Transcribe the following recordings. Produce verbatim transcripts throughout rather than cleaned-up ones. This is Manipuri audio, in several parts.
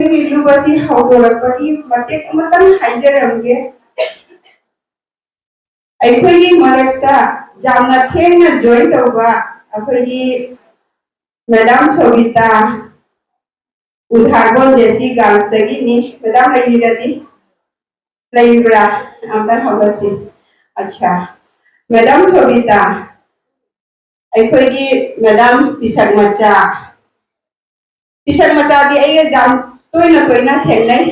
ꯑꯩꯈꯣꯏꯒꯤ ꯂꯨꯞ ꯑꯁꯤ ꯍꯧꯗꯣꯔꯛꯄꯒꯤ ꯃꯇꯦꯛ ꯑꯃꯇꯪ ꯍꯥꯏꯖꯔꯝꯒꯦ꯫ ꯑꯩꯈꯣꯏꯒꯤ ꯃꯔꯛꯇ ꯌꯥꯝꯅ ꯊꯦꯡꯅ ꯖꯣꯏꯟ ꯇꯧꯕ ꯑꯩꯈꯣꯏꯒꯤ ꯃꯦꯗꯥꯝ ꯁꯣꯕꯤꯇꯥ, ꯎꯊꯥꯔꯕꯣꯟ ꯖꯦꯁꯤ ꯒꯥꯔꯜꯁꯇꯒꯤꯅꯤ꯫ ꯃꯦꯗꯥꯝ ꯂꯩꯕꯤꯔꯗꯤ? ꯂꯩꯕ꯭ꯔꯥ? ꯑꯝꯇ ꯍꯧꯒꯠꯁꯤ꯫ ꯑꯠꯁꯥ, ꯃꯦꯗꯥꯝ ꯁꯣꯕꯤꯇꯥ, ꯑꯩꯈꯣꯏꯒꯤ ꯃꯦꯗꯥꯝ ꯄꯤꯁꯛ ꯃꯆꯥ, ꯄꯤꯁꯛ ꯃꯆꯥꯗꯤ ꯑꯩꯒ ꯌꯥꯝ ꯇꯣꯏꯅ ꯇꯣꯏꯅ ꯊꯦꯡꯅꯩ꯫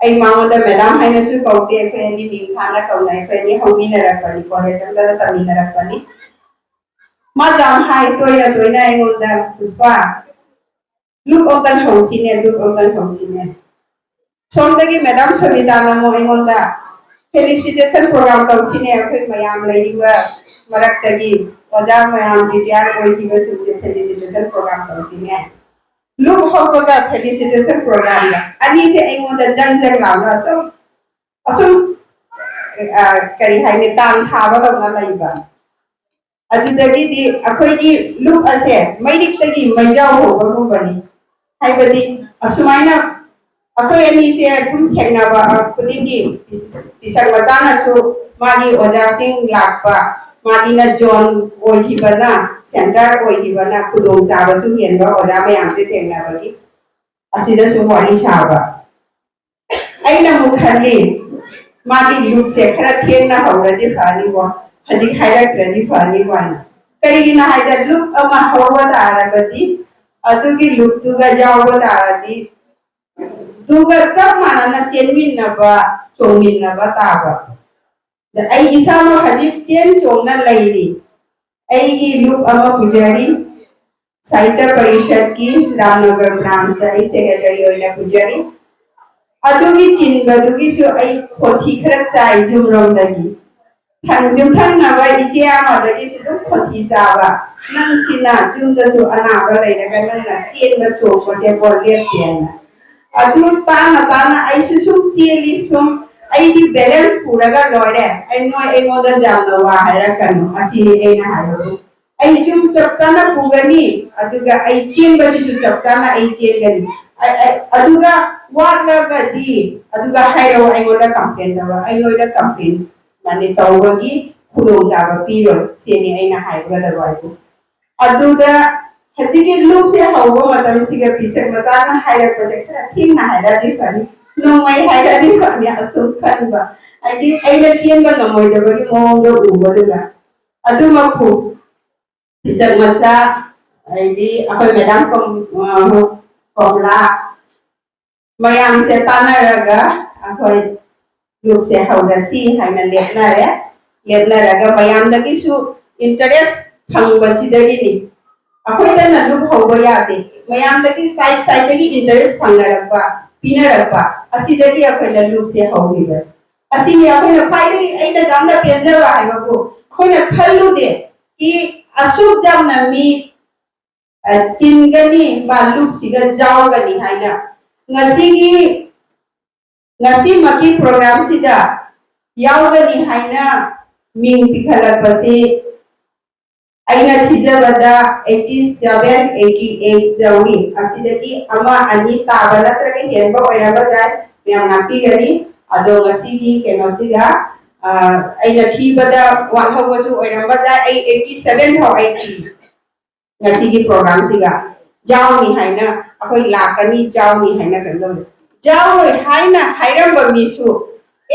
ꯑꯩ ꯃꯉꯣꯟꯗ ꯃꯦꯗꯥꯝ ꯍꯥꯏꯅꯁꯨ ꯀꯧꯗꯦ, ꯑꯩꯈꯣꯏ ꯑꯅꯤ ꯃꯤꯡ ꯊꯥꯅ ꯀꯧꯅꯩ꯫ ꯑꯩꯈꯣꯏ ꯑꯅꯤ ꯍꯧꯃꯤꯟꯅꯔꯛꯄꯅꯤ, ꯀꯣꯂꯦꯖ ꯑꯃꯗ ꯇꯝꯃꯤꯟꯅꯔꯛꯄꯅꯤ꯫ ꯃꯥ ꯌꯥꯝ ꯍꯥꯏ ꯇꯣꯏꯅ ꯇꯣꯏꯅ ꯑꯩꯉꯣꯟꯗ, "ꯄꯨꯁꯄꯥ, ꯂꯨꯞ ꯑꯝꯇꯪ ꯍꯧꯁꯤꯅꯦ, ꯂꯨꯞ ꯑꯝꯇꯪ ꯍꯧꯁꯤꯅꯦ"꯫ ꯁꯣꯝꯗꯒꯤ ꯃꯦꯗꯥꯝ ꯁꯣꯕꯤꯇꯥꯅ ꯑꯃꯨꯛ ꯑꯩꯉꯣꯟꯗ "ꯐꯦꯂꯤꯁꯤꯇꯦꯁꯟ ꯄ꯭ꯔꯣꯒ꯭ꯔꯥꯝ ꯇꯧꯁꯤꯅꯦ, ꯑꯩꯈꯣꯏ ꯃꯌꯥꯝ ꯂꯩꯔꯤꯕ ꯃꯔꯛꯇꯒꯤ ꯑꯣꯖꯥ ꯃꯌꯥꯝ ꯔꯤꯇꯥꯌꯔ ꯑꯣꯏꯈꯤꯕꯁꯤꯡꯁꯦ ꯐꯦꯂꯤꯁꯤꯇꯦꯁꯟ ꯄ꯭ꯔꯣꯒ꯭ꯔꯥꯝ ꯇꯧꯁꯤꯅꯦ"꯫ ꯂꯨꯞ ꯍꯧꯕꯒ ꯐꯦꯂꯤꯁꯤꯇꯦꯁꯟ ꯄ꯭ꯔꯣꯒ꯭ꯔꯥꯝꯒ ꯑꯅꯤꯁꯦ ꯑꯩꯉꯣꯟꯗ ꯖꯪ ꯖꯪ ꯂꯥꯎꯅ ꯑꯁꯨꯝ, ꯑꯁꯨꯝ, ꯑ, ꯀꯔꯤ ꯍꯥꯏꯅꯤ, ꯇꯥꯟ ꯊꯥꯕꯗꯧꯅ ꯂꯩꯕ꯫ ꯑꯗꯨꯗꯒꯤꯗꯤ ꯑꯩꯈꯣꯏꯒꯤ ꯂꯨꯞ ꯑꯁꯦ ꯃꯩꯔꯤꯛꯇꯒꯤ ꯃꯩꯖꯥꯎ ꯍꯧꯕꯒꯨꯝꯕꯅꯤ꯫ ꯍꯥꯏꯕꯗꯤ ꯑꯁꯨꯃꯥꯏꯅ ꯑꯩꯈꯣꯏ ꯑꯅꯤꯁꯦ ꯑꯗꯨꯝ ꯊꯦꯡꯅꯕ ꯈꯨꯗꯤꯡꯒꯤ ꯄꯤꯁꯛ ꯃꯆꯥꯅꯁꯨ ꯃꯥꯒꯤ ꯑꯣꯖꯥꯁꯤꯡ ꯂꯥꯛꯄ, ꯃꯥꯒꯤꯅ ꯖꯣꯟ ꯑꯣꯏꯈꯤꯕꯅ, ꯁꯦꯟꯇꯔ ꯑꯣꯏꯈꯤꯕꯅ ꯈꯨꯗꯣꯡꯆꯥꯕꯁꯨ ꯍꯦꯟꯕ ꯑꯣꯖꯥ ꯃꯌꯥꯝꯁꯦ ꯊꯦꯡꯅꯕꯒꯤ ꯑꯁꯤꯗꯁꯨ ꯋꯥꯔꯤ ꯁꯥꯕ꯫ ꯑꯩꯅ ꯑꯃꯨꯛ ꯈꯜꯂꯤ, ꯃꯥꯒꯤ ꯂꯨꯞꯁꯦ ꯈꯔ ꯊꯦꯡꯅ ꯍꯧꯔꯗꯤ ꯐꯅꯤꯀꯣ, ꯍꯧꯖꯤꯛ ꯍꯥꯏꯔꯛꯇ꯭ꯔꯗꯤ ꯐꯅꯤꯀꯣ ꯍꯥꯏꯅ꯫ ꯀꯔꯤꯒꯤꯅꯣ ꯍꯥꯏꯗ ꯂꯨꯞ ꯑꯃ ꯍꯧꯕ ꯇꯥꯔꯒꯗꯤ, ꯑꯗꯨꯒꯤ ꯂꯨꯞꯇꯨꯒ ꯌꯥꯎꯕ ꯇꯥꯔꯗꯤ, ꯑꯗꯨꯒ ꯆꯞ ꯃꯥꯟꯅꯅ ꯆꯦꯟꯃꯤꯟꯅꯕ, ꯆꯣꯡꯃꯤꯟꯅꯕ ꯇꯥꯕ꯫ ꯑꯗ ꯑꯩ ꯏꯁꯥꯃꯛ ꯍꯧꯖꯤꯛ ꯆꯦꯟ ꯆꯣꯡꯅ ꯂꯩꯔꯤ꯫ ꯑꯩꯒꯤ ꯂꯨꯞ ꯑꯃ ꯄꯨꯖꯔꯤ, ꯁꯥꯍꯤꯇ꯭ꯌ ꯄꯔꯤꯁꯠꯀꯤ ꯔꯥꯝꯅꯒꯔ ꯕ꯭ꯔꯥꯟꯁꯇ ꯑꯩ ꯁꯦꯀ꯭ꯔꯦꯇꯔꯤ ꯑꯣꯏꯅ ꯄꯨꯖꯔꯤ꯫ ꯑꯗꯨꯒꯤ ꯆꯤꯟꯕꯗꯨꯒꯤꯁꯨ ꯑꯩ ꯈꯣꯟꯊꯤ ꯈꯔ ꯆꯥꯏ ꯌꯨꯝꯔꯣꯝꯗꯒꯤ꯫ ꯊꯪ-, ꯌꯨꯝꯊꯪꯅꯕ ꯏꯆꯦ ꯑꯃꯗꯒꯤꯁꯨ ꯑꯗꯨꯝ ꯈꯣꯟꯊꯤ ꯆꯥꯕ, "ꯅꯪꯁꯤꯅ ꯌꯨꯝꯗꯁꯨ ꯑꯅꯥꯕ ꯂꯩꯔꯒ ꯅꯪꯅ ꯆꯦꯟꯕ ꯆꯣꯡꯕꯁꯦ ꯕꯣꯔ ꯂꯦꯞꯇꯦ" ꯍꯥꯏꯅ꯫ ꯑꯗꯨ ꯇꯥꯅ ꯇꯥꯅ ꯑꯩꯁꯨ ꯁꯨꯝ ꯆꯦꯜꯂꯤ, ꯁꯨꯝ ꯑꯩꯗꯤ ꯕꯦꯂꯦꯟꯁ ꯄꯨꯔꯒ ꯂꯣꯏꯔꯦ, ꯑꯩ, ꯅꯣꯏ ꯑꯩꯉꯣꯟꯗ ꯌꯥꯝꯅ ꯋꯥ ꯍꯥꯏꯔꯛꯀꯅꯨ, ꯑꯁꯤꯅꯤ ꯑꯩꯅ ꯍꯥꯏꯕꯕꯨ꯫ ꯑꯩ ꯁꯨꯝ ꯆꯞ ꯆꯥꯅ ꯄꯨꯒꯅꯤ, ꯑꯗꯨꯒ ꯑꯩ ꯆꯦꯟꯕꯁꯤꯁꯨ ꯆꯞ ꯆꯥꯅ ꯑꯩ ꯆꯦꯟꯒꯅꯤ꯫ ꯑ- ꯑ- ꯑꯗꯨꯒ ꯋꯥꯠꯂꯒꯗꯤ ꯑꯗꯨꯒ ꯍꯥꯏꯔꯛꯑꯣ, ꯑꯩꯉꯣꯟꯗ ꯀꯝꯄ꯭ꯂꯦꯟ ꯇꯧꯔꯣ, ꯑꯩꯉꯣꯟꯗ ꯀꯝꯄ꯭ꯂꯦꯟ ꯃꯥꯅꯤ ꯇꯧꯕꯒꯤ ꯈꯨꯗꯣꯡꯆꯥꯕ ꯄꯤꯔꯣꯏ꯫ ꯁꯤꯅꯤ ꯑꯩꯅ ꯍꯥꯏꯒꯗꯕ ꯍꯥꯏꯕꯨ꯫ ꯑꯗꯨꯗ ꯍꯧꯖꯤꯛꯀꯤ ꯂꯨꯞꯁꯦ ꯍꯧꯕ ꯃꯇꯝꯁꯤꯒ ꯄꯤꯁꯛ ꯃꯆꯥꯅ ꯍꯥꯏꯔꯛꯄꯁꯦ ꯈꯔ ꯊꯦꯡꯅ ꯍꯥꯏꯔꯛꯑꯗꯤ ꯐꯅꯤ, ꯅꯣꯡꯃꯩ ꯍꯥꯏꯔꯛꯑꯗꯤ ꯐꯅꯤ ꯑꯁꯨꯝ ꯈꯟꯕ꯫ ꯍꯥꯏꯗꯤ ꯑꯩꯅ ꯆꯦꯟꯕ ꯉꯝꯃꯣꯏꯗꯕꯒꯤ ꯃꯑꯣꯡꯗ ꯎꯕꯗꯨꯅ꯫ ꯑꯗꯨꯃꯛꯄꯨ ꯄꯤꯁꯛ ꯃꯆꯥ, ꯍꯥꯏꯗꯤ ꯑꯩꯈꯣꯏ ꯃꯦꯗꯥꯝ ꯀꯣꯝ- ꯑ, ꯀꯣꯝꯂꯥ, ꯃꯌꯥꯝꯁꯦ ꯇꯥꯟꯅꯔꯒ ꯑꯩꯈꯣꯏ ꯂꯨꯞꯁꯦ ꯍꯧꯔꯁꯤ ꯍꯥꯏꯅ ꯂꯦꯞꯅꯔꯦ꯫ ꯂꯦꯞꯅꯔꯒ ꯃꯌꯥꯝꯗꯒꯤꯁꯨ ꯏꯟꯇꯔꯦꯁ ꯐꯪꯕꯁꯤꯗꯒꯤꯅꯤ꯫ ꯑꯩꯈꯣꯏꯗꯅ ꯂꯨꯞ ꯍꯧꯕ ꯌꯥꯗꯦ, ꯃꯌꯥꯝꯗꯒꯤ ꯁꯥꯏꯠ ꯁꯥꯏꯠꯇꯒꯤ ꯏꯟꯇꯔꯦꯁ ꯐꯪꯅꯔꯛꯄ, ꯄꯤꯅꯔꯛꯄ ꯑꯁꯤꯗꯒꯤ ꯑꯩꯈꯣꯏꯅ ꯂꯨꯞꯁꯦ ꯍꯧꯈꯤꯕꯅꯤ꯫ ꯑꯁꯤꯅꯤ ꯑꯩꯈꯣꯏꯅ ꯈ꯭ꯋꯥꯏꯗꯒꯤ ꯑꯩꯅ ꯌꯥꯝꯅ ꯄꯦꯟꯖꯕ ꯍꯥꯏꯕꯕꯨ ꯑꯩꯈꯣꯏꯅ ꯈꯜꯂꯨꯗꯦ ꯀꯤ ꯑꯁꯨꯛ ꯌꯥꯝꯅ ꯃꯤ ꯑ, ꯇꯤꯟꯒꯅꯤ, ꯃꯥ ꯂꯨꯞꯁꯤꯒ ꯌꯥꯎꯒꯅꯤ ꯍꯥꯏꯅ꯫ ꯉꯁꯤꯒꯤ, ꯉꯁꯤꯃꯛꯀꯤ ꯄ꯭ꯔꯣꯒ꯭ꯔꯥꯝꯁꯤꯗ ꯌꯥꯎꯒꯅꯤ ꯍꯥꯏꯅ ꯃꯤꯡ ꯄꯤꯈꯠꯂꯛꯄꯁꯤ ꯑꯩꯅ ꯊꯤꯖꯕꯗ eighty seven, eighty eight ꯌꯧꯏ꯫ ꯑꯁꯤꯗꯒꯤ ꯑꯃ ꯑꯅꯤ ꯇꯥꯕ ꯅꯠꯇ꯭ꯔꯒ ꯍꯦꯟꯕ ꯑꯣꯏꯔꯝꯕ ꯌꯥꯏ, ꯃꯌꯥꯝ ꯉꯥꯛꯄꯤꯒꯅꯤ꯫ ꯑꯗꯣ ꯉꯁꯤꯒꯤ ꯀꯩꯅꯣꯁꯤꯒ, ꯑ, ꯑꯩꯅ ꯊꯤꯕꯗ ꯋꯥꯠꯍꯧꯕꯁꯨ ꯑꯣꯏꯔꯝꯕ ꯌꯥꯏ꯫ ꯑꯩ eighty seven ꯐꯥꯎ ꯑꯩ ꯊꯤ꯫ ꯉꯁꯤꯒꯤ ꯄ꯭ꯔꯣꯒ꯭ꯔꯥꯝꯁꯤꯒ ꯌꯥꯎꯅꯤ ꯍꯥꯏꯅ, ꯑꯩꯈꯣꯏ ꯂꯥꯛꯀꯅꯤ, ꯌꯥꯎꯅꯤ ꯍꯥꯏꯅ ꯀꯩꯅꯣ ꯇꯧꯔꯦ꯫ ꯌꯥꯎꯔꯣꯏ ꯍꯥꯏꯅ ꯍꯥꯏꯔꯝꯕ ꯃꯤꯁꯨ,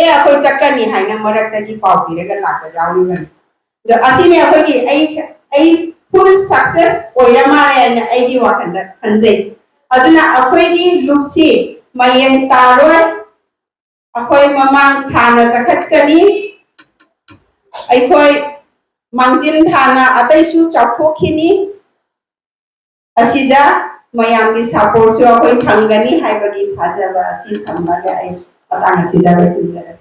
"ꯑꯦ, ꯑꯩꯈꯣꯏ ꯆꯠꯀꯅꯤ" ꯍꯥꯏꯅ ꯃꯔꯛꯇꯒꯤ ꯄꯥꯎ ꯄꯤꯔꯒ ꯂꯥꯛꯄ ꯌꯥꯎꯔꯤꯕꯅꯤ꯫ ꯑꯗꯣ ꯑꯁꯤꯅꯤ ꯑꯩꯈꯣꯏꯒꯤ, ꯑꯩ, ꯑꯩ ꯐꯨꯜ ꯁꯛꯁꯦꯁ ꯑꯣꯏꯔ ꯃꯥꯜꯂꯦ ꯍꯥꯏꯅ ꯑꯩꯒꯤ ꯋꯥꯈꯜꯗ ꯈꯟꯖꯩ꯫ ꯑꯗꯨꯅ ꯑꯩꯈꯣꯏꯒꯤ ꯂꯨꯞꯁꯤ ꯃꯌꯦꯡ ꯇꯥꯔꯣꯏ, ꯑꯩꯈꯣꯏ ꯃꯃꯥꯡ ꯊꯥꯅ ꯆꯈꯠꯀꯅꯤ, ꯑꯩꯈꯣꯏ ꯃꯥꯡꯖꯤꯟ ꯊꯥꯅ ꯑꯇꯩꯁꯨ ꯆꯥꯎꯊꯣꯛꯈꯤꯅꯤ꯫ ꯑꯁꯤꯗ ꯃꯌꯥꯝꯒꯤ ꯁꯄꯣꯔꯠꯁꯨ ꯑꯩꯈꯣꯏ ꯐꯪꯒꯅꯤ ꯍꯥꯏꯕꯒꯤ ꯊꯥꯖꯕ ꯑꯁꯤ ꯊꯝꯂꯒ ꯑꯩ ꯃꯇꯥꯡ ꯑꯁꯤꯗ ꯂꯣꯏꯁꯤꯟꯖꯔꯒꯦ꯫